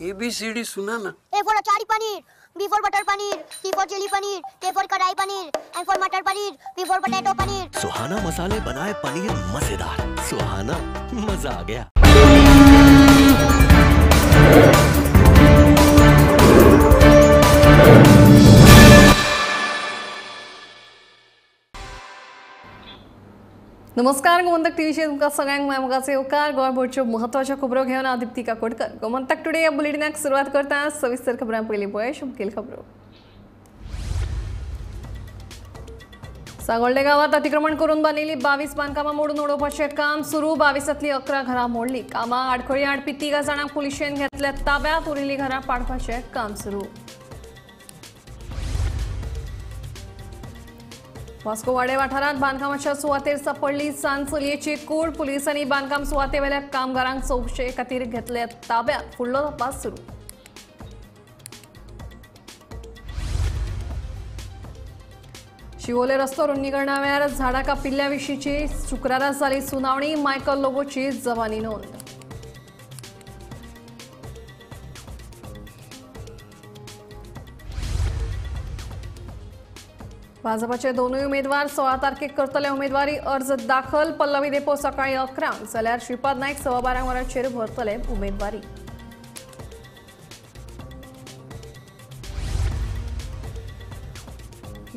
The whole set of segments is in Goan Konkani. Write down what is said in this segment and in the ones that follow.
एबीसीडी सुना ना। A for achari paneer, B for butter paneer, C for chilli paneer, K for kadai paneer, M for matar paneer, P for potato paneer. Suhana मसाले बनाए पनीर मजेदार। सुहाना मजा आ गया। नमस्कार, गोमंतक टीव्हीचेर तुमकां सगळ्यांक माय मोगाचो येवकार। गोंयभरच्यो म्हत्वाच्यो खबरो घेवन हांव दीप्ती काकोडकर। गोमंतक टुडे ह्या बुलेटिनाक सुरवात करता। सविस्तर खबरां पयलीं पळय मुखेल खबरो। सांगोल्डे गांवांत अतिक्रमण करून बांदिल्ली 22 बांदकामां मोडून उडोवपाचें काम सुरू। 22तलीं 11 घरां मोडली। कामां आडखळी हाडपी 3 जाणांक पुलिशेन घेतल्या ताब्यांत। उरिल्लीं घरां पाडपाचें काम सुरू। वास्को वाडे वाठारांत बांदकामाच्या सुवातेर सापडली सान चलयेची कूड। पुलिसांनी बांदकाम सुवातेवेल्या कामगारांक चवकशे खातीर घेतले ताब्यांत। फुडलो तपास सुरू। शिवोले रस्तो रुंदीकरणा वेळार झाडां कापिल्ल्या विशींची शुक्रारा जाली सुनावणी। मायकल लोबोची जबानी नोंद। भाजपाचे दोनूय उमेदवार 16 तारखेक करतले उमेदवारी अर्ज दाखल। पल्लवी देपो सकाळी 11 जाल्यार श्रीपाद नायक 12:15 वरांचेर भरतले उमेदवारी।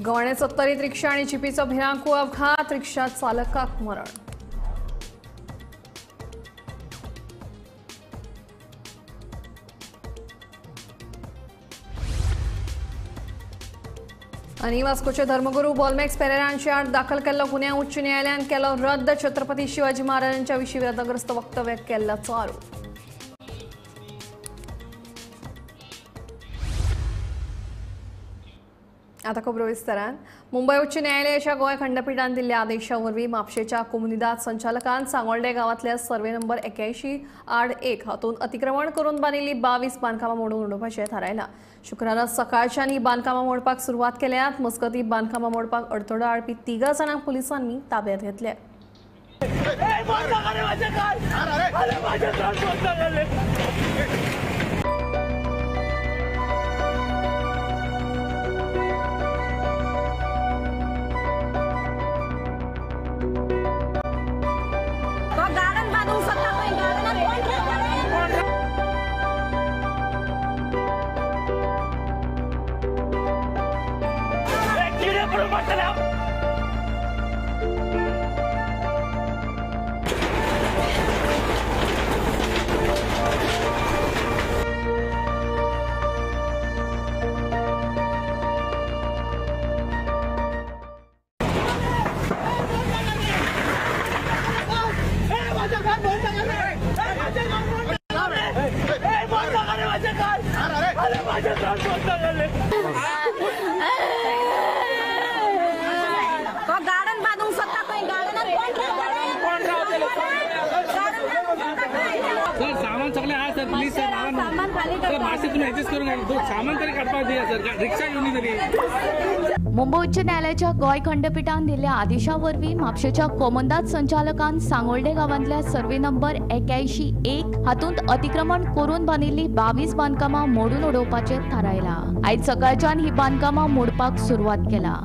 गव्हाणे सत्तरीत रिक्षा आनी जिपीचो भिरांकूळ अपघात। रिक्षा चालकाक मरण। आनी वास्कोचे धर्मगुरू बॉलमॅक्स पेरेरांचे आड दाखल केल्लो गुन्यांव उच्च न्यायालयान केलो रद्द। छत्रपती शिवाजी महाराजांच्या विशीं वादग्रस्त वक्तव्य केल्ल्याचो आरोप। आता खबरो विस्तारान। मुंबय उच्च न्यायालयाच्या गोंय खंडपीठान दिल्ल्या आदेशा वरवीं म्हापशेच्या कोमुनिदाद संचालकान सांगोल्डे गांवांतल्या सर्वे नंबर 81/1 हातूंत अतिक्रमण करून बांदिल्ली 22 बांदकामां मोडून उडोवपाचें थारायलां। शुक्रारा सकाळच्यान ही बांदकामां मोडपाक सुरवात केल्यात। मजगतीं बांदकामां मोडपाक अडथळो हाडपी 3 जाणांक पुलिसांनी ताब्यांत घेतले। गार्डन बांधूंक सोदता खंय गार्डनात कोण रावतले? सर सामान सगळें आहा सर, प्लीज सर सामान खाली सर मातशें तुमी एडजस्ट करून सामान तरी काडपाक दिया सर, रिक्षा येवनी तरी। मुंबय उच्च न्यायालयाच्या गोंय खंडपीठान दिल्ल्या आदेशा वरवीं म्हापशेच्या कोमंदाद संचालकान सांगोल्डे गांवांतल्या सर्वे नंबर 81/1 हातूंत अतिक्रमण करून बांदिल्ली 22 बांदकामां मोडून उडोवपाचें थारायलां। आयज सकाळच्यान ही बांदकामां मोडपाक सुरवात केला।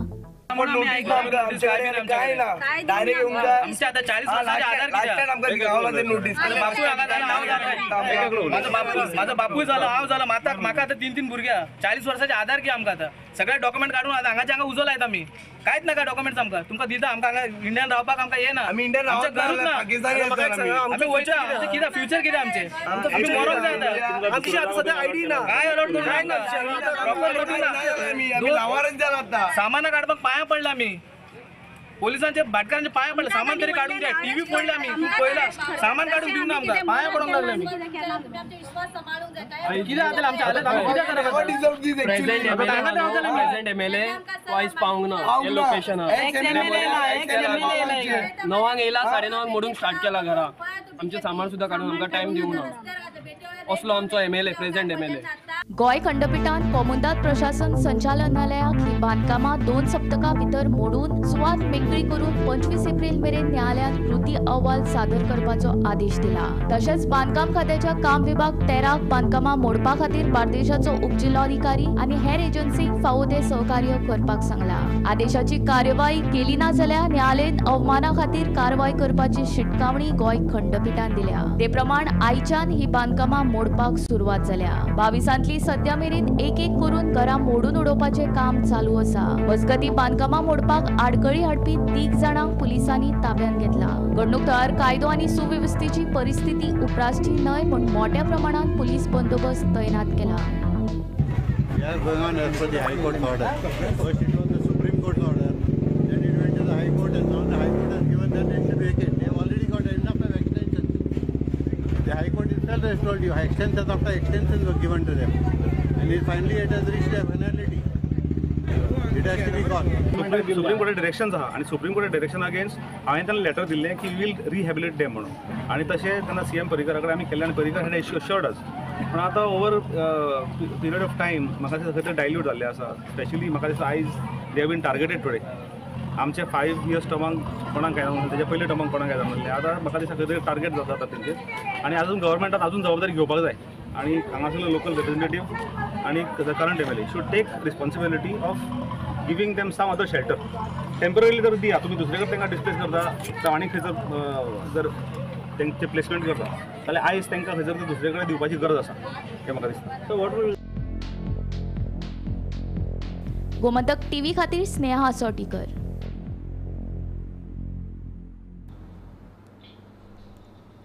माझो बापूय झालो, हांव झालो, म्हाका आतां 3-3 भुरग्यां, 40 वर्साचे आधार की आमकां आतां सगळे डॉक्युमेंट काडून आतां हांगाचे हांगा उजो लायता आमी। कांयच नाका डॉक्युमेंट्स आमकां, तुमकां दिता आमकां हांगा इंडियन रावपाक आमकां येना। आमी इंडियन घरूच ना, आमी वयता, आमचें कितें फ्युचर कितें आमचें, आमी मरोंक जाय आतां। आमची आतां सद्या आयडी ना, काय अलॉट करूंक ना, प्रॉपर नोटीस ना, सामानां काडपाक पांयां पडला आमी, पोलिसांचे भाटकारांचे पांय पडले, सामान तरी काडून द्या। टीव्ही पडले आमी, पळयला सामान काडून दिवना आमकां, पांय पडूंक लागले आमी। कितें जातलें आमचें हालत, आमी कितें करप? प्रेझेंट एमएलए वायज पावंक ना हे लोकेशनार। 9 येयला, 9:30 मोडूंक स्टार्ट केला घरा, आमचें सामान सुद्दां काडून आमकां टायम दिवंक ना। असलो आमचो एमएलए, प्रेझेंट एमएलए। गोंय खंडपिठान कोमुनिदाद प्रशासन संचालनालयाक ही बांदकामां 2 सप्तकां भितर मोडून सुवात मेकळी करून 25 एप्रिल मेरेन न्यायालयांत कृती अहवाल सादर करपाचो आदेश दिला. तशेंच बांदकाम खात्याच्या काम विभाग 13 बांदकामां मोडपा खातीर बार्देशाचो उपजिल्लोधिकारी आनी हेर एजन्सींक फावो ते सहकार्य करपाक सांगला. आदेशाची कार्यवाही केली ना जाल्यार न्यायालयीन अवमाना खातीर कारवाय करपाची शिटकावणी गोंय खंडपिठान दिल्या. ते प्रमाण आयच्यान ही बांदकामां मोडपाक सुरवात जाल्या. 22 सद्या मेरेन एक एक करून घरां मोडून उडोवपाचें काम चालू आसा. मजगतीं बांदकामां मोडपाक आडखळी हाडपी 3 जाणांक पुलिसांनी ताब्यांत घेतला. घडणूक थळार कायदो आनी सुवेवस्थेची परिस्थिती उप्रासची न्हय म्हूण मोठ्या प्रमाणात पुलीस बंदोबस्त तैनात केला. We are going on as per the High Court's order. First it was the Supreme Court's order, then it went to the High Court, and now the High Court has given that it should vacate. They have already got enough of extensions. The High Court itself has told you extensions after extensions were given to them, and it finally it has reached a finality. It has to be gone. Supreme Court directions आहा आनी सुप्रीम कोर्ट डायरेक्शन अगेन्स्ट हांवें तांकां लेटर दिल्लें की वील रिहेबिलिट देम म्हणून, आनी तशें तेन्ना सीएम पर्रीकरा कडेन आमी केल्लें आनी पर्रीकर हेड एश्योर्ड अस. पूण आतां ओवर पिरियड ऑफ टायम म्हाका दिसता खंय तरी डायल्यूट जाल्लें आसा. स्पेशली म्हाका दिसता आयज they have been targeted today. आमचे 5 इयर्स टर्माक कोणाक काय जावंक, तेच्या पयल्या टर्माक कोणाक काय जावंक, आतां म्हाका दिसता खंय तरी टार्गेट जाता आतां तेंचेर आनी अजून गव्हर्मेंटान अजून जबाबदारी घेवपाक जाय आनी हांगासरलो लोकल रिप्रेझेंटेटीव आनी the current MLA should take responsibility of giving them some other shelter. Temporarily जर दिया तुमी दुसरे कडेन तांकां डिस्प्लेस करता जावं आनी खंयसर जर तेंचे प्लेसमेंट करता जाल्यार आयज तांकां खंयसर दुसरे कडेन दिवपाची गरज आसा हें म्हाका दिसता. So what will Gomantak TV खातीर स्नेहा सोटीकर.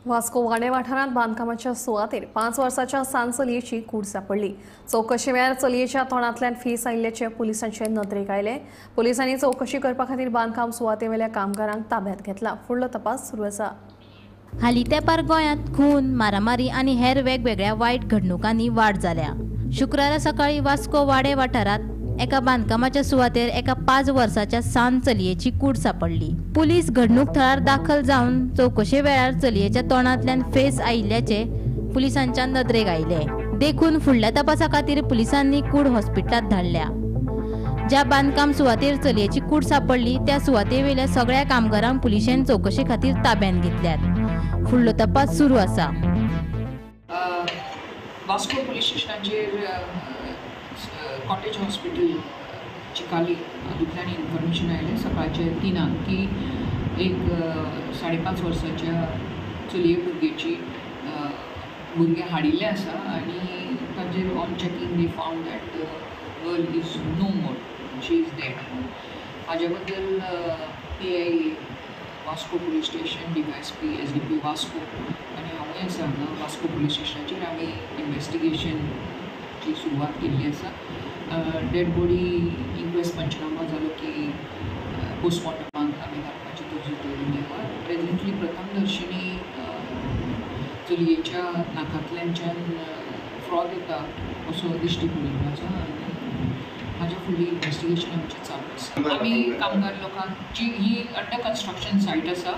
वास्को वाडे वाठारांत बांदकामाच्या सुवातेर 5 वर्साच्या सान चलयेची कूड सांपडली. चवकशे वेळार चलयेच्या तोंडांतल्यान फीस आयिल्ल्याचें पुलिसांचे नदरेक आयलें. पुलिसांनी चवकशी करपा खातीर बांदकाम सुवातेवेल्या कामगारांक ताब्यांत घेतला. फुडलो तपास सुरू आसा. हालीं तेंपार गोंयांत खून, मारामारी आनी हेर वेगवेगळ्या वायट घडणुकांनी वाड जाल्या. शुक्रारा सकाळीं वास्को वाडे वाठारांत एका बांदकामाच्या सुवातेर एका 5 वर्साच्या सान चलयेची कूड सांपडली. पुलीस घडणूक थळार दाखल जावन चवकशे वेळार चलयेच्या तोंडांतल्यान फेस आयिल्ल्याचे पुलिसांच्या नदरेक आयले. देखून फुडल्या तपासा खातीर पुलिसांनी कूड हॉस्पिटलांत धाडल्या. ज्या बांदकाम सुवातेर चलयेची कूड सांपडली त्या सुवातेवेल्या सगळ्या कामगारांक पुलिशेन चवकशे खातीर ताब्यांत घेतल्यात. फुडलो तपास सुरू आसा. वास्को पुलीस स्टेशनाचेर कॉटेज हॉस्पिटल चिकाली हातूंतल्यान इन्फॉर्मेशन आयलें सकाळचे 3 की एक 5.5 वर्साच्या चलये भुरगेची भुरगें हाडिल्लें आसा आनी ताजेर on checking they found that girl is no more, she is dead. हाज्या बद्दल PI Vasco police station, DYSP SDP Vasco आनी हांवूय आसा हांगा वास्को पुलीस स्टेशनाचेर आमी इन्वेस्टिगेशनची सुरवात केल्ली आसा. डेड बॉडी इन्क्वेस्ट पंचनामा जालो की पोस्टमॉर्टमाक आमी धाडपाची तजवीज दवरिल्ली आसा. प्रेझेंटली प्रथमदर्शनी चलयेच्या नाकांतल्यानच्यान फ्रॉद येता असो दिश्टी पडिल्लो आसा आनी हाज्या फुडली इन्वेस्टिगेशन आमचें चालू आसा. आमी कामगार लोकांक जी ही अंडर कन्स्ट्रक्शन सायट आसा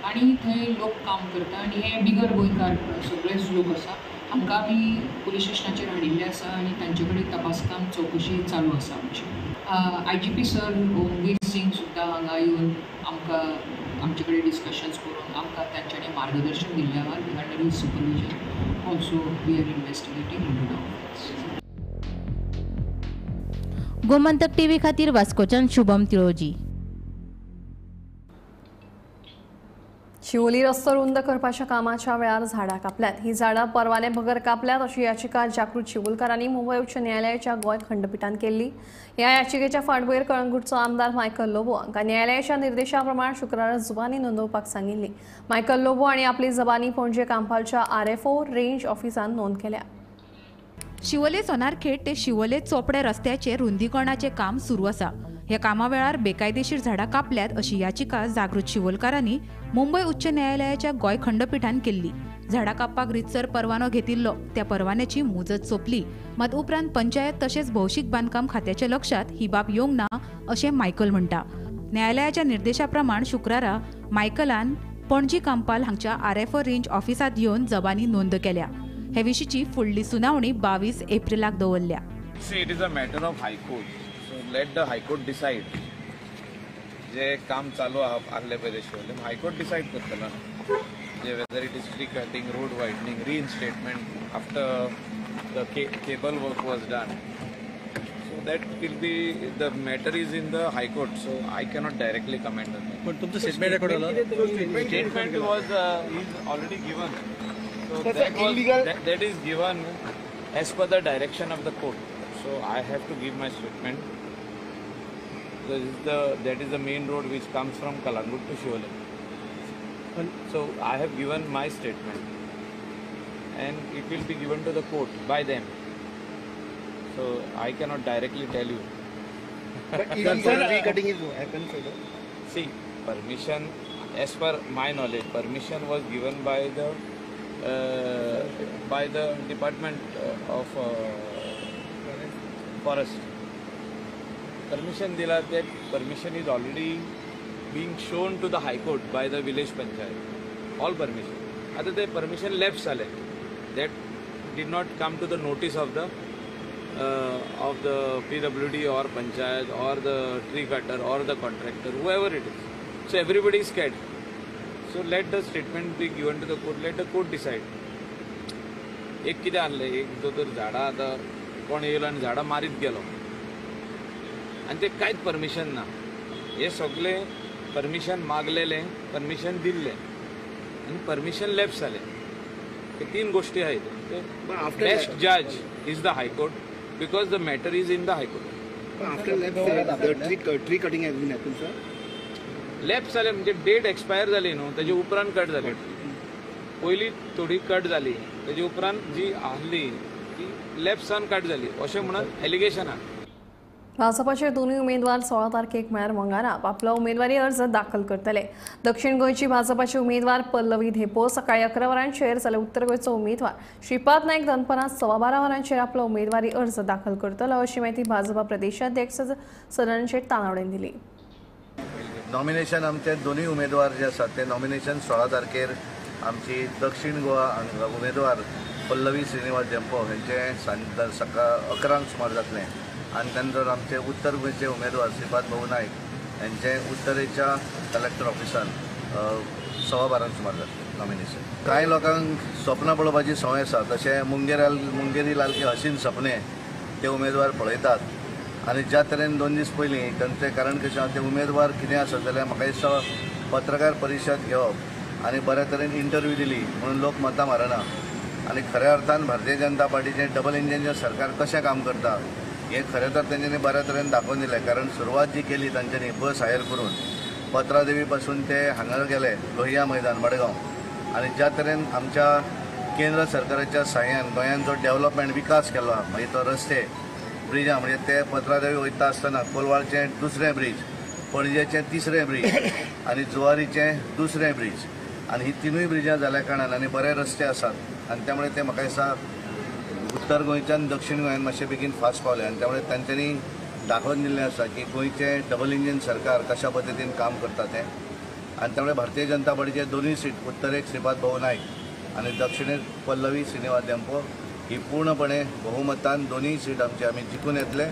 आनी थंय लोक काम करता आनी हे बिगर गोंयकार सगळेच लोक आसा, हांकां आमी पुलीस स्टेशनाचेर हाडिल्ले आसा आनी तांचे कडेन तपासकाम चवकशी चालू आसा आमची. IGP sir Omveer Singh सुद्दां हांगा येवन आमकां आमचे कडेन डिस्कशन्स करून आमकां तांच्यांनी मार्गदर्शन दिल्लें आहा. Under his supervision also we are investigating into the offence. Gomantak TV खातीर वास्कोच्यान शुभम तिळोजी. शिवोली रस्तो रुंद करपाच्या कामाच्या वेळार झाडां कापल्यात. ही झाडां परवाने बगर कापल्यात अशी याचिका जागृत शिवोलकारांनी मुंबय उच्च न्यायालयाच्या गोंय खंडपिठान केल्ली. ह्या याचिकेच्या फाटभुंयेर कळंगूटचो आमदार मायकल लोबो हांकां न्यायालयाच्या निर्देशा प्रमाण शुक्रारा जुबानी नोंदोवपाक सांगिल्ली. मायकल लोबो हांणी आपली जबानी पणजे कांपालच्या RFO range ऑफिसांत नोंद केल्या. शिवोले सोनारखेड ते शिवोले चोपडे रस्त्याचेर रुंदीकरणाचें काम सुरू आसा. ह्या कामा वेळार बेकायदेशीर झाडां कापल्यात अशी याचिका जागृत शिवोलकारांनी मुंबय उच्च न्यायालयाच्या गोंय खंडपिठान केल्ली. झाडां कापपाक रितसर परवानो घेतिल्लो, त्या परवान्याची मुजत सोंपली. मात उपरांत पंचायत तशेंच भौशीक बांदकाम खात्याच्या लक्षात ही बाब येवंक ना अशें मायकल म्हणटा. न्यायालयाच्या निर्देशा प्रमाण शुक्रारा मायकलान पणजी कांपाल हांगच्या RFO range ऑफिसांत येवन जबानी नोंद केल्या. हे विशींची फुडली सुनावणी 22 एप्रिलाक दवरल्या. See, it is a matter of High Court. So let the High Court decide. जे काम चालू आहले पळय ते शिवोले हायकोर्ट डिसायड करतलो जे whether it is tree cutting, road widening, reinstatement after the cable work was done. So that will be the matter is in the High Court. So I cannot directly comment on that. पण तुमचं स्टेटमेंट रेकॉर्ड झालं? Statement was is already given. So that is given as per the direction of the court. So I have to give my statement. That is the main road which comes from Kalangut to Siolim. So I have given my statement and it will be given to the court by them. So I cannot directly tell you. But illegal tree cutting is happened, sir. See, permission, as per my knowledge, permission was given by the Department of Forest. Permission dila, that permission is already being shown to the High Court by the village panchayat. All permission. Other the permission lapse ale. That did not come to the notice of the PWD or panchayat or the tree cutter or the contractor, whoever it is. So everybody is scared. So let the statement be given to the court. Let the court decide. एक कितें आहलें, एक जो तर झाडां आतां कोण येयलो आनी झाडां मारीत गेलो आनी ते कांयच परमिशन ना. हे सगळे परमिशन मागलेले, परमिशन दिल्ले आनी परमिशन लॅप्स जालें. हे तीन गोष्टी आहेत. बेस्ट जज is the High Court because the matter is in the High Court. After lapse the tree cutting has been happen sir. Lapse जालें म्हणजे डेट एक्सपायर जाली न्हू, तेजे उपरांत कट जाली. पयलीं थोडी कट जाली, तेजे उपरांत जी आहली ती लॅप्सान कट जाली अशें म्हणून एलिगेशन आहा. भाजपाचे दोनूय उमेदवार 16 तारखेक म्हळ्यार मंगळारा आपलो उमेदवारी अर्ज दाखल करतले. दक्षिण गोंयची भाजपाचे उमेदवार पल्लवी धेंपो सकाळी 11 वरांचेर जाल्यार उत्तर गोंयचो उमेदवार श्रीपाद नायक दनपारां 12:15 वरांचेर आपलो उमेदवारी अर्ज दाखल करतलो अशी म्हायती भाजपा प्रदेशाध्यक्ष सदानंद शेट तानावडेन दिली. नॉमिनेशन आमचे दोनूय उमेदवार जे आसात ते नॉमिनेशन 16 तारखेर आमची दक्षिण गोवा उमेदवार पल्लवी श्रीनिवास धेंपो हेंचे सकाळ 11 सुमार जातलें आनी त्यानंतर आमचे उत्तर गोंयचे उमेदवार श्रीपाद भाऊ नायक हेंचे उत्तरेच्या कलेक्टर ऑफिसान 12:15 सुमार जातलें नॉमिनेशन. कांय लोकांक सपनां पळोवपाची संवय आसा, तशें मुंगेरी लाल की हसीन सपने ते उमेदवार पळयतात आनी ज्या तरेन 2 दीस पयलीं तांचें कारण कशें आसा ते उमेदवार कितें आसा जाल्यार म्हाका दिसता पत्रकार परिशद घेवप आनी बऱ्या तरेन इंटरव्यू दिली म्हणून लोक मतां मारना आनी खऱ्या अर्थान भारतीय जनता पार्टीचें डबल इंजिनचें सरकार कशें काम करता हें खरें तर तेंच्यांनी बऱ्या तरेन दाखोवन दिलें. कारण सुरवात जी केली तांच्यांनी बस हायर करून पत्रादेवी पासून ते हांगा गेले लोहिया मैदान मडगांव आनी ज्या तरेन आमच्या केंद्र सरकाराच्या साह्यान गोंयांत जो डेव्हलपमेंट विकास केलो मागीर तो रस्ते ब्रिजां म्हणजे ते पत्रादेवी वयता आसतना कोलवाळचें दुसरें ब्रीज, पणजेचें तिसरें ब्रीज आनी जुवारीचें दुसरें ब्रीज आनी ही तिनूय ब्रिजां जाल्या कारणान आनी बरे रस्ते आसात आनी त्यामुळे ते म्हाका दिसता उत्तर गोंयच्यान दक्षिण गोंयान मातशें बेगीन फास्ट पावले आनी त्यामुळे तांच्यांनी दाखोवन दिल्लें आसा की गोंयचें डबल इंजीन सरकार कशा पद्दतीन काम करता तें आनी त्यामुळे भारतीय जनता पार्टीचे दोनूय सीट उत्तरेक श्रीपाद भाऊ नायक आनी दक्षिणेक पल्लवी श्रीनिवास धेंपो ही पूर्णपणे बहुमतान दोनूय सीट आमची आमी जिखून येतले.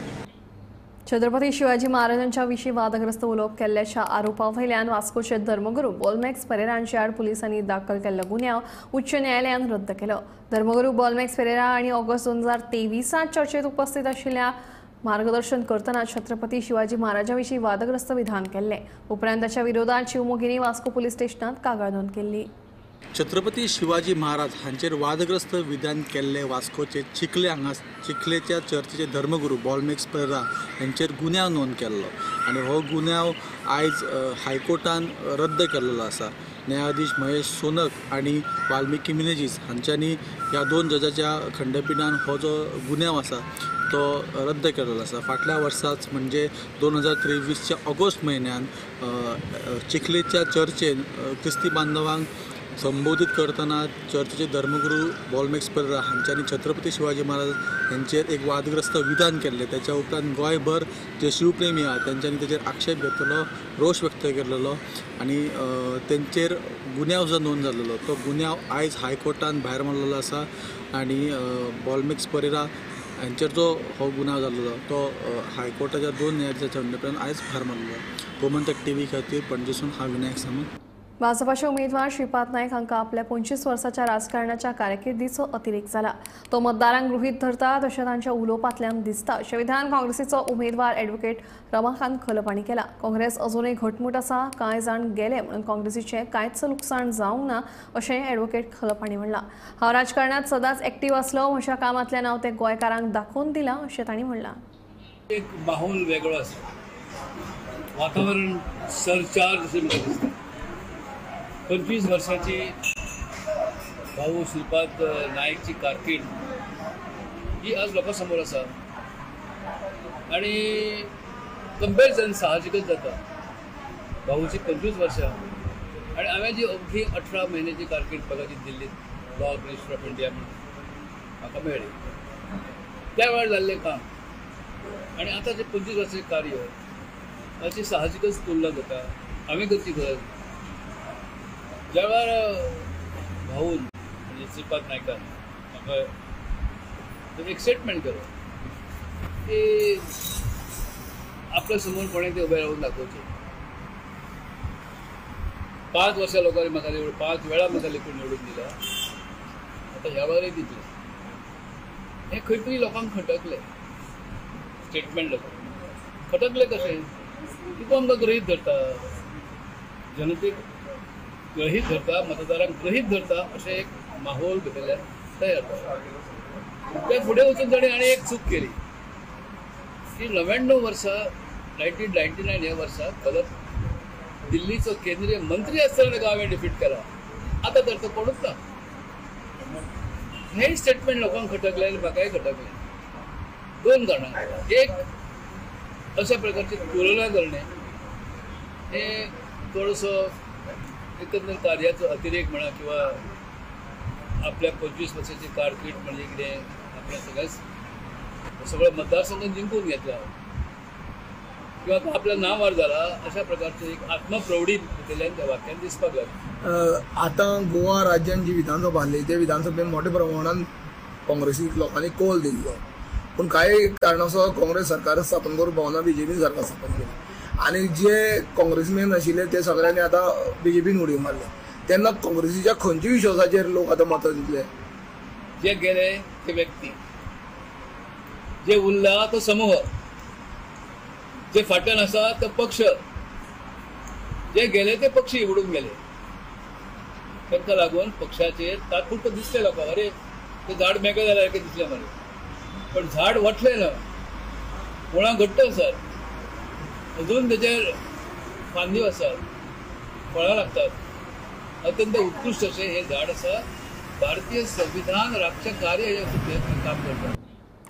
छत्रपती शिवाजी महाराजांच्या विशीं वादग्रस्त उलोवप केल्ल्याच्या आरोपावयल्यान वास्कोचे धर्मगुरू बोलमॅक्स पेरेरा हांचे आड पुलिसांनी दाखल केल्लो गुन्यांव उच्च न्यायालयान रद्द केलो. धर्मगुरू बोलमॅक्स पेरेरा आनी ऑगस्ट 2023 चर्चेत उपस्थित आशिल्ल्या मार्गदर्शन करतना छत्रपती शिवाजी महाराजां विशीं वादग्रस्त विधान केल्लें. उपरांत ताच्या विरोधात शिवमोगींनी वास्को पुलीस स्टेशनांत कागाळ नोंद केल्ली. छत्रपती शिवाजी महाराज हांचेर वादग्रस्त विधान केल्ले वास्कोचे चिखले हांगा चिखलेच्या चर्चीचे धर्मगुरू बॉलमेक्स पेरेरा हांचेर गुन्यांव नोंद केल्लो आनी हो गुन्यांव आयज हायकोर्टान रद्द केल्लो आसा. न्यायाधीश महेश सोनक आनी वाल्मिकी मिनेजीस हांच्यांनी ह्या दोन जजाच्या खंडपिठान हो जो गुन्यांव आसा तो रद्द केलेलो आसा. फाटल्या वर्साच म्हणजे 2023च्या ऑगस्ट म्हयन्यान चिखलेच्या चर्चेन क्रिस्ती बांधवांक संबोधीत करतना चर्चेचे धर्मगुरू बॉलमेक्स पेरेरा हांच्यांनी छत्रपती शिवाजी महाराज हांचेर एक वादग्रस्त विधान केल्लें. त्याच्या उपरांत गोंयभर जे शिवप्रेमी आहात तेंच्यांनी तेचेर आक्षेप घेतलेलो, रोश व्यक्त केलेलो आनी तेंचेर गुन्यांव जो नोंद जाल्लो तो गुन्यांव आयज हायकोर्टान भायर मारलेलो आसा. आनी बॉलमिक्स परेरा हांचेर जो हो गुन्यांव जाल्लो तो हायकोर्टाच्या 2 न्यायाधिशाच्या खंडपिठान आयज भार मारलो. गोमंतक टीव्ही खातीर पणजेसून हांव विनायक सामंत. भाजपाचे उमेदवार श्रीपाद नायक हांकां आपल्या 25 वर्साच्या राजकारणाच्या कारकिर्दीचो अतिरेक जाला. तो मतदारांक गृहीत धरता तशें तांच्या उलोवपांतल्यान दिसता अशें विधान काँग्रेसीचो उमेदवार ॲडव्होकेट रमाकांत खलप हांणी केला. काँग्रेस अजूनय घटमूट आसा, कांय जाण गेले म्हणून काँग्रेसीचें कांयच लुकसाण जावंक ना अशें ॲडव्होकेट खलप हांणी म्हणलां. हांव राजकारणांत सदांच एक्टीव आसलो, म्हज्या कामांतल्यान हांव तें गोंयकारांक दाखोवन दिलां अशें तांणी म्हणलां. एक माहोल वेगळो आसा, वातावरण सरचार्ज अशें म्हाका दिसता. 25 वर्साची भाऊ श्रीपाद नायकची कारकीर्द ही आज लोकां समोर आसा आनी कंपॅरिजन साहजिकच जाता. भाऊची 25 वर्सां आनी हांवें जी अवघी 18 म्हयन्याची कारकीर्द बघा जी दिल्लीत लॉ मिनिस्टर ऑफ इंडिया म्हणून म्हाका मेळ्ळी, त्या वेळार जाल्लें काम आनी आतां जें 25 वर्साचें कार्य ताची साहजिकच तुलना जाता. हांवें करची गरज ज्या वेळार भाऊन म्हणजे श्रीपाद नायकान म्हाका एक स्टेटमेंट केलो की आपल्या समोर कोणें तें उबें रावन दाखोवचें. 5 वर्सां लोकांनी म्हाका निवडून, 5 वेळा म्हाका लेखून निवडून दिला, आतां ह्या वेळारय दितले. हें खंय तरी लोकांक खटकलें, स्टेटमेंट लोकांक खटकलें कशें की तो आमकां गृहीत धरता, जनतेक गृहीत धरता, मतदारांक गृहीत धरता अशें एक माहोल भितरल्यान तयार जाता. त्या फुडें वचून ताणें आनी एक चूक केली की 99 वर्सा 1999 ह्या वर्सा खलप दिल्लीचो केंद्रीय मंत्री आसतना ताका हांवें डिफीट केला, आतां तर तो कोणूच ना. हें स्टेटमेंट लोकांक खटकलें आनी म्हाकाय खटकलें. 2 कारणां, एक अशा प्रकारची तुलना करणे हें थोडोसो एकंदर कार्याचो अतिरेक म्हणा किंवा आपल्या 25 वर्साची कारकीर्द म्हणजे कितें आपल्या सगळ्याच सगळो मतदारसंघ जिंकून घेतला किंवा तो आपल्या नांवार जाला अशा प्रकारची एक आत्मप्रौढी भितरल्यान त्या वाक्यान दिसपाक लागली. आतां गोवा राज्यान जी विधानसभा आसली ते विधानसभेन मोठ्या प्रमाणान काँग्रेसीक लोकांनी कौल दिल्लो, पूण कांय कारणास्तव काँग्रेस सरकार स्थापन करूंक पावना, बीजेपीन सरकार स्थापन केलें आनी जे काँग्रेसमॅन आशिल्ले ते सगळ्यांनी आतां बीजेपीन उडयो मारल्या. तेन्ना काँग्रेसीच्या खंयच्या विश्वासाचेर लोक आतां मतां दितले? जे गेले ते व्यक्ती, जे उरला तो समूह, जे फाटल्यान आसा तो पक्ष, जे गेले ते पक्षी उडून गेले. तांकां लागून पक्षाचेर तात्पुरतो दिसलें लोकांक, अरे ते झाड मेकळें जाल्यार सारकें दिसलें मरे, पण झाड वतलें ना, मुळां घट्ट आसात, अजून तेचेर फांद्यो आसात, फळां लागतात. अत्यंत उत्कृश्ट अशें हें झाड आसा. भारतीय संविधान राखचें कार्य हें काम करता.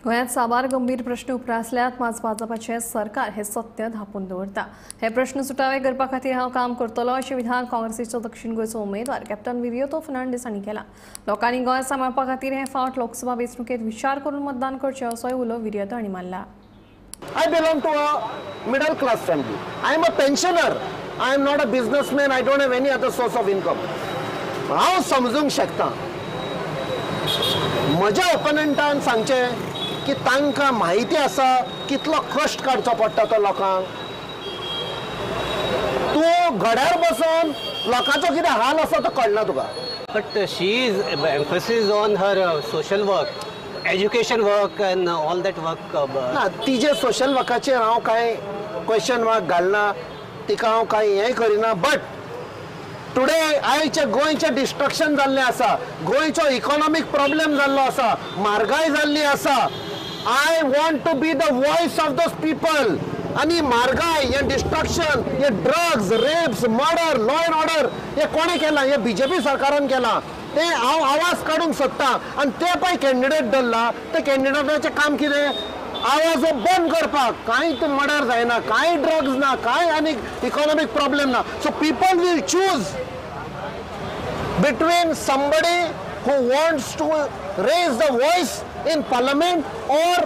गोंयांत साबार गंभीर प्रश्न उप्रासल्यात, मात भाजपाचें सरकार हें सत्य धांपून दवरता. हे प्रश्न सुटावे करपा खातीर हांव काम करतलो अशें विधान काँग्रेसीचो दक्षिण गोंयचो उमेदवार कॅप्टन विरियातो फर्नांडीस हांणी केलां. लोकांनी गोंय सांबाळपा खातीर हे फावट लोकसभा वेंचणुकेंत विचार करून मतदान करचें असोय उलो विरियातो हांणी मारला. I belong to a middle class family. I am a pensioner. I am not a businessman. I don't have any other source of income. हांव समजूंक शकता म्हज्या ओपोनंटान सांगचें की तांकां म्हायती आसा कितलो कश्ट काडचो पडटा तो लोकांक. तूं घड्यार बसून लोकांचो कितें हाल आसा तो कळना तुका. But she is emphasis on her social work, education work and all that work. ना, तिजे सोशल वर्काचेर हांव कांय क्वेश्चन मार्क घालना, तिका हांव कांय हें करिना. बट टुडे आयच्या गोंयचें डिस्ट्रक्शन जाल्लें आसा, गोंयचो इकॉनॉमीक प्रॉब्लेम जाल्लो आसा, म्हारगाय जाल्ली आसा. I want to be the voice of those people. आनी म्हारगाय, हें डिस्ट्रक्शन, हे drugs, rapes, murder, law and order हें कोणें केलां? हें बीजेपी सरकारान केलां. ते हांव आवाज काडूंक सोदता आनी ते पळय कॅन्डिडेट धरला, ते कॅन्डिडेटाचें काम कितें? आवाज हो बंद करपाक. कांयच मर्डर जायना, कांय ड्रग्स ना, कांय आनी इकॉनॉमीक प्रॉब्लेम ना. So people will choose between somebody who wants to raise the voice in parliament or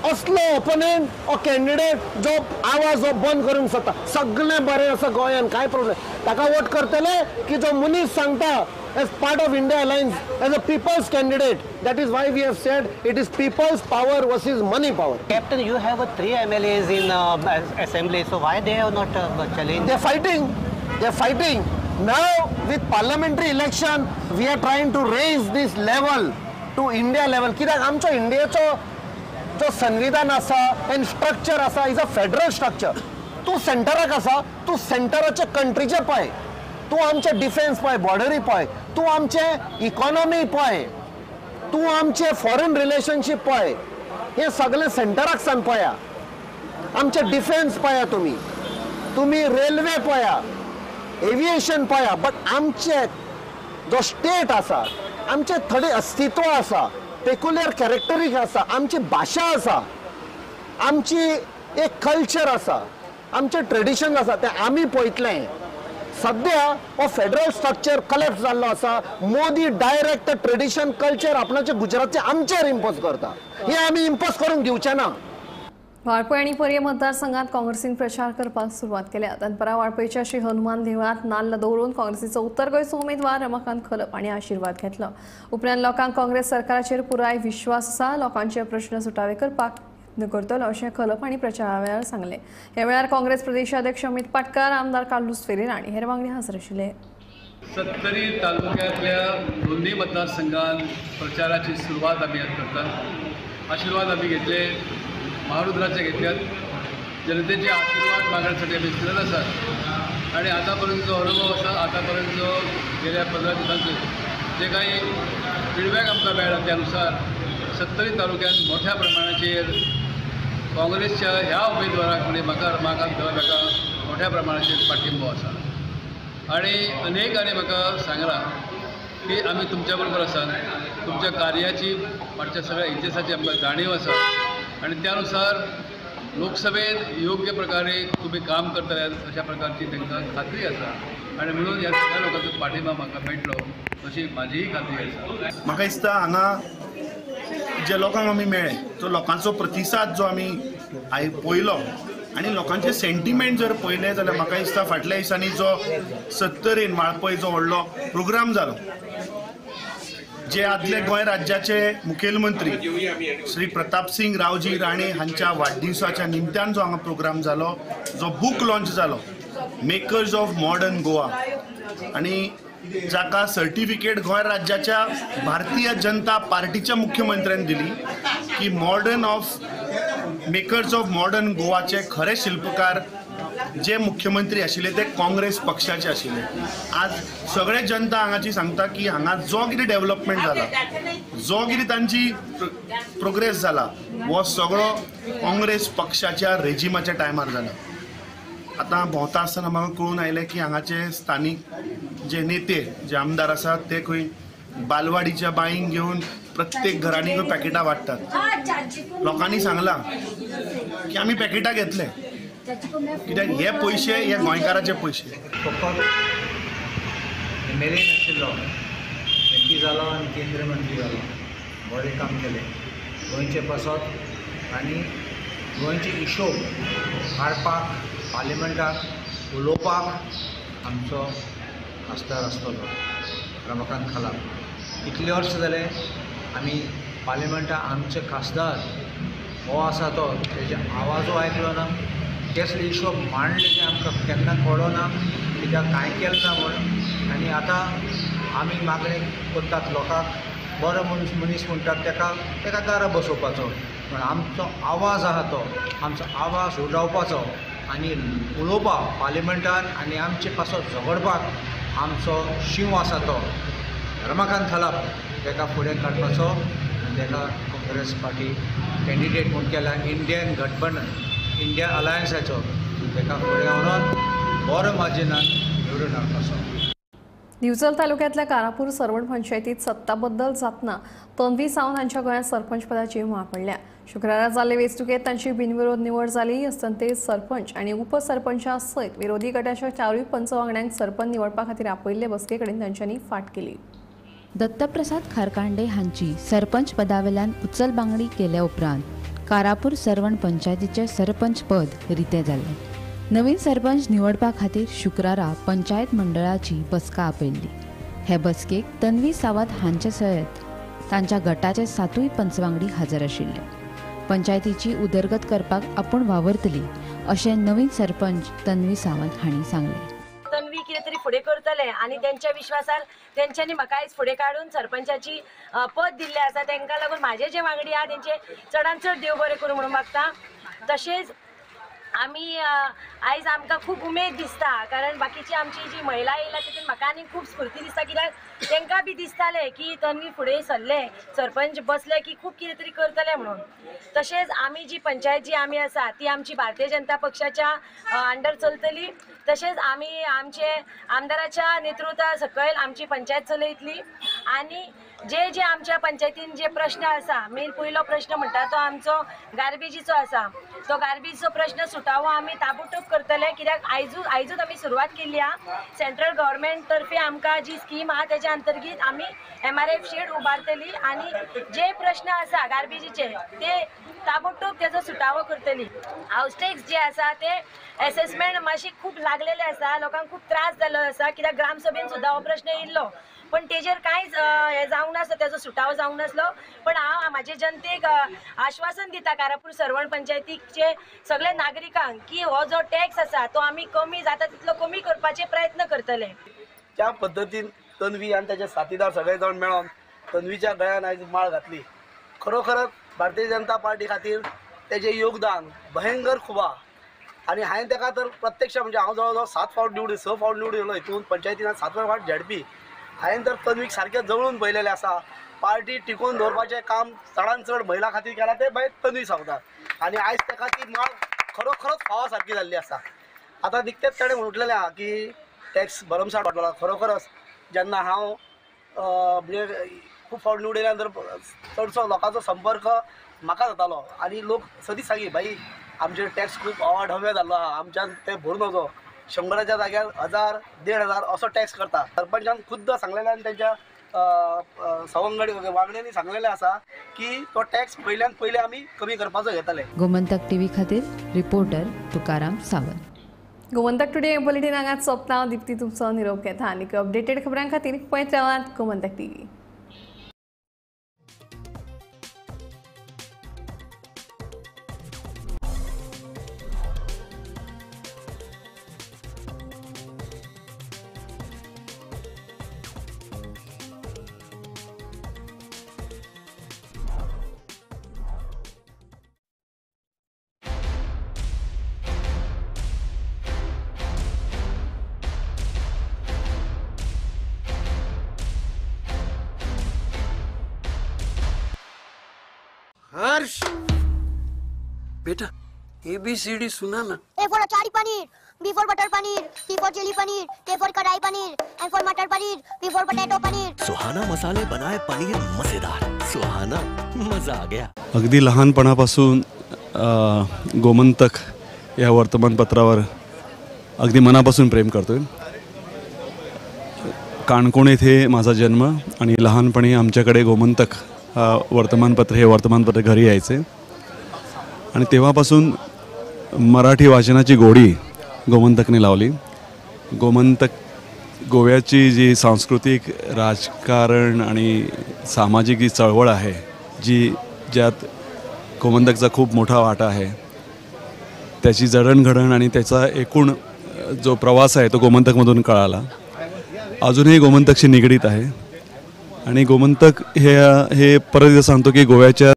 असलो ओपोनंट or candidate जो आवाज हो बंद करूंक शकता. सगळें बरें आसा गोंयान, कांय प्रॉब्लेम. ताका वोट करतले की जो मनीस सांगता as part of India Alliance as a people's candidate. That is why we have said it is people's power versus money power. Captain, you have 3 MLAs in assembly, so why they have not challenged? They are fighting. They are fighting. Now with parliamentary election, we are trying to raise this level to India level. कित्याक आमचो इंडियेचो जो संविधान आसा एंड स्ट्रक्चर आसा is a federal structure. तूं सेंटराक आसा, तूं सेंटराचे कंट्रीचे पळय, तूं आमचे डिफेन्स पळय, बॉर्डरी पळय, तूं आमचे इकॉनॉमी पळय, तूं आमचे फॉरेन रिलेशनशीप पळय, हें सगळें सेंटराक सावन पळया. आमचे डिफेन्स पळया, तुमी तुमी रेल्वे पळया, एविएशन पळया, बट आमचे जो स्टेट आसा, आमचे थोडे अस्तित्व आसा, पेक्युलर कॅरेक्टरीक आसा, आमची भाशा आसा, आमची एक कल्चर आसा, आमचें ट्रेडिशन आसा, तें आमी पळयतले. सद्या हो फेडरल स्ट्रक्चर कलेप्स जाल्लो आसा. मोदी डायरेक्ट ट्रेडिशन कल्चर आपणाचे गुजरातचे आमचेर इम्पोज करता, हें आमी इम्पोज करूंक दिवचे ना. वाळपय आनी पर्ये मतदारसंघात काँग्रेसीन प्रचार करपाक सुरवात केल्या. दनपरां वाळपयच्या श्री हनुमान देवळांत नाल्ल दवरून काँग्रेसीचो उत्तर गोंयचो उमेदवार रमाकांत खलप हांणी आशिर्वाद घेतलो. उपरांत लोकांक काँग्रेस सरकाराचेर पुराय विश्वास आसा, लोकांचे प्रश्न सुटावे करपाक यत्न करतलो अशें खलप हांणी प्रचारा वेळार सांगलें. ह्या वेळार काँग्रेस प्रदेशाध्यक्ष अमित पाटकार, आमदार कार्लुस फेरेरा आनी हेर वांगडी हाजीर आशिल्ले. सत्तरी तालुक्यातल्या दोन्ही मतदारसंघात प्रचाराची सुरवात आमी करतात. आशीर्वाद आमी घेतले, महारुद्राचे घेतल्यात, जनतेचे आशीर्वाद मागण्यासाठी आमी फिरत आसात. आणि आतापर्यंत जो अनुभव आसा, आतापर्यंत जो गेल्या 15 दिसांचो जे काही फिडबॅक आमकां मेळ्ळा त्यानुसार सत्तरी तालुक्यात मोठ्या प्रमाणाचेर काँग्रेसच्या ह्या उमेदवाराक म्हणजे म्हाका रमाकांत खलप हाका मोठ्या प्रमाणाचेर पाठिंबो आसा. आणि अनेकांनी म्हाका सांगलां की आमी तुमच्या बरोबर आसात, तुमच्या कार्याची फाटच्या सगळ्या इतिहासाची आमकां जाणीव आसा आणि त्यानुसार लोकसभेत योग्य प्रकारे तुम्ही काम करतले अशा प्रकारची तांकां खात्री आसा. आनी म्हणून ह्या सगळ्या लोकांचो पाठिंबा म्हाका मेळटलो अशी म्हाजीय खात्री आसा. म्हाका दिसता हांगा जे लोकांक आमी मेळ्ळे तो लोकांचो प्रतिसाद जो आमी पळयलो आनी लोकांचे सेंटिमेंट जर पळयले जाल्यार म्हाका दिसता फाटल्या दिसांनी जो सत्तरीन वाळपय जो व्हडलो प्रोग्राम जालो, जे आदले गोंय राज्याचे मुखेलमंत्री श्री प्रतापसिंग रावजी राणे हांच्या वाडदिवसाच्या निमतान जो हांगा प्रोग्राम जालो, जो बूक लॉन्च जालो मेकर्स ऑफ मॉडर्न गोवा, आनी जाका सर्टिफिकेट गोंय राज्याच्या भारतीय जनता पार्टीच्या मुख्यमंत्र्यान दिली की modern of makers of modern गोवाचे खरे शिल्पकार जे मुख्यमंत्री आशिल्ले ते काँग्रेस पक्षाचे आशिल्ले. आज सगळे जनता हांगाची सांगता की हांगा जो कितें डेव्हलपमेंट जाला, जो कितें तांची प्रोग्रेस जाला, हो सगळो काँग्रेस पक्षाच्या रेजिमाच्या टायमार जाला. आतां भोंवता आसतना म्हाका कळून आयलें की हांगाचे स्थानीक जे नेते, जे आमदार आसात ते खंय बालवाडीच्या बांयक घेवन प्रत्येक घरांनी खंय पॅकेटां वाडटात. लोकांनी सांगलां की आमी पॅकेटां घेतले कित्याक हे पयशे हे गोंयकाराचे पयशे. फकत एम एल ए नाशिल्लो, एम पी जालो आनी केंद्रीय मंत्री जालो, बरें काम केलें गोंयचे पासत आनी गोंयचे हिशोब हाडपाक पार्लिमेंटाक उलोवपाक आमचो खासदार आसतलो रमाकांत खलप. इतले वर्स जाले आमी पार्लिमेंटाक आमचे खासदार हो आसा तो तेजे आवाजो आयकलो ना, केसले हिशोब मांडले ते आमकां केन्ना कळ्ळो ना, कित्याक कांय केलें ना म्हूण. आनी आतां आमी मागणी करतात लोकांक, बरो मनीस म्हणटात तेका तेका दारां बसोवपाचो, पूण आमचो आवाज आहा तो आमचो आवाज उडावपाचो आनी उलोवपाक पार्लिमेंटान आनी आमचे पासत झगडपाक आमचो शींव आसा तो रमाकांत खलप तेका फुडें काडपाचो आनी तेका काँग्रेस पार्टी कॅन्डिडेट म्हूण केला इंडियन गठबंधन इंडिया अलायन्साचो तेका फुडें व्हरोन बरो मार्जिनान निवडून हाडपाचो. दिवचल तालुक्यातल्या कारापूर सरवण पंचायतीत सत्ता बद्दल जातना तन्वी सावंत हांच्या गोंयांत सरपंचपदाची म्हाळ पडल्या. शुक्रारा जाल्ले वेंचणुकेंत तांची बिनविरोध निवड जाली. अस्तंते सरपंच आनी उपसरपंचा सयत विरोधी गटाच्या 4 पंच वांगड्यांक सरपंच निवडपा खातीर आपयिल्ले बसके कडेन तांच्यांनी फाट केली. दत्तप्रसाद खारकांडे हांची सरपंच पदावेल्यान उचलबांगडी केल्या उपरांत कारापूर सरवण पंचायतीचे सरपंच पद रितें जालें. नवीन सरपंच निवडपा खातीर शुक्रारा पंचायत मंडळाची बसका आपयल्ली. हे बसकेक तन्वी सावंत हांचे सयत तांच्या गटाचे 7 पंचवांगडी हजर आशिल्ले. पंचायतीची उदरगत करपाक आपूण वावरतली अशें नवीन सरपंच तन्वी सावंत हांणी सांगलें. तन्वी कितें तरी फुडें करतले आनी तेंच्या विश्वासार तेंच्यांनी म्हाका आयज फुडें काडून सरपंचाची पद दिल्लें आसा. तांकां लागून म्हाजे जे वांगडी आहा तेंचे चडान चड देव बरें करूं म्हणून मागता. तशेंच आमी आयज आमकां खूब उमेद दिसता, कारण बाकीची आमची जी महिला येयला तितून म्हाका आनी खूब स्फूर्ती दिसता, कित्याक तांकां बी दिसतालें की तन्वी फुडें सरलें सरपंच बसलें की खूब कितें तरी करतलें म्हणून. तशेंच आमी जी पंचायत जी आमी आसा ती आमची भारतीय जनता पक्षाच्या अंडर चलतली. तशेंच आमी आमचे आमदाराच्या नेतृत्वा सकयल आमची पंचायत चलयतली आनी जे जे आमच्या पंचायतीन जे प्रश्न आसा, मेन पयलो प्रश्न म्हणटा तो आमचो गार्बेजीचो आसा. तो गार्बेजीचो प्रश्न सुटावो आमी ताबडतोब करतले, कित्याक आयजूच आमी सुरवात केल्ली आहा. सेंट्रल गव्हर्मेंट तर्फे आमकां जी स्कीम आहा तेच्या अंतर्गत आमी MRF shade उबारतली आनी जे प्रश्न आसा गार्बेजीचे ते ताबडतोब तेजो सुटावो करतली. हावस टॅक्स जे आसा ते एसेसमेंट मातशी खूब लागलेले आसा, लोकांक खूब त्रास जाल्लो आसा, कित्याक ग्रामसभेन सुद्दां हो प्रश्न येयल्लो पण तेजेर कांयच हें जावंक नासलो, तेजो सुटावो जावंक नासलो. पण हांव म्हाजे जनतेक आश्वासन दिता, कारापूर सर्वण पंचायतीचे सगळे नागरिकांक की हो जो टॅक्स आसा तो आमी कमी जाता तितलो कमी करपाचे प्रयत्न करतले. ज्या पद्दतीन तन्वी आनी ताचे साथीदार सगळे जाण मेळोन तन्वीच्या गळ्यान आयज माळ घातली, खरोखरच भारतीय जनता पार्टी खातीर तेजें योगदान भयंकर खूब आहा. आनी हांवें ताका तर प्रत्यक्ष म्हणजे हांव जवळ जवळ 7 फावट निवडून 6 फावट निवडून येयलो हितून पंचायतीन 7 फावट झेडपी. हांवें तर तन्वीक सारकें जवळून पळयलेलें आसा. पार्टी टिकोवन दवरपाचें काम चडान चड महिला खातीर केलां तें बाय तन्वी सावंतान आनी आयज ताका ती माळ खरोखरच फावो सारकी जाल्ली आसा. आतां निकतेंच ताणें म्हटलेलें आहा की टॅक्स भरमसाठ वाडला. खरोखरच जेन्ना हांव म्हणजे खूब फावट निवडून येयल्या नंतर चडसो लोकांचो संपर्क म्हाका जातालो आनी लोक सदींच सांगी, भाई आमचेर टॅक्स खूब अवाढव्य जाल्लो आहा, आमच्यान तें भरून वचो 100च्या जाग्यार 1000 1500 असो टॅक्स करता. सरपंचान खुद्द सांगलेलें आनी तेंच्या सवंगडी वांगड्यांनी सांगलेलें आसा की तो टॅक्स पयल्यान पयले आमी कमी करपाचो घेतले. गोमंतक टीव्ही खातीर reporter Tukaram Sawant. Gomantak today bulletin हांगाच सोंपता. दीप्ती तुमचो निरोप घेता आनी अपडेटेड खबरां खातीर पळयत रावात गोमंतक टीव्ही. हर्ष बेटा ABCD सुना ना. A for achari paneer, B for butter paneer, C for chilli paneer, K for kadai paneer, M for matar paneer, P for potato paneer. Suhana मसाले बनाए पनीर मजेदार, सुहाना मजा आ गया. अगदी लहानपणापासून गोमंतक या वर्तमानपत्रावर अगदी मनापासून प्रेम करतोय. काणकोण येथे माझा जन्म आणि लहानपणी आमच्याकडे गोमंतक वर्तमानपत्र हे वर्तमानपत्र घरी यायचे आणि तेव्हापासून मराठी वाचनाची गोडी गोमंतकने लावली. गोमंतक गोव्याची जी सांस्कृतिक राजकारण आणि सामाजिक जी चळवळ आहे, जी ज्यात गोमंतकचा खूप मोठा वाटा आहे, त्याची जडणघडण आणि त्याचा एकूण जो प्रवास आहे तो गोमंतकमधून कळाला. अजूनही गोमंतकशी निगडीत आहे आणि गोमंतक हे हे परत एकदा सांगतो की गोव्याच्या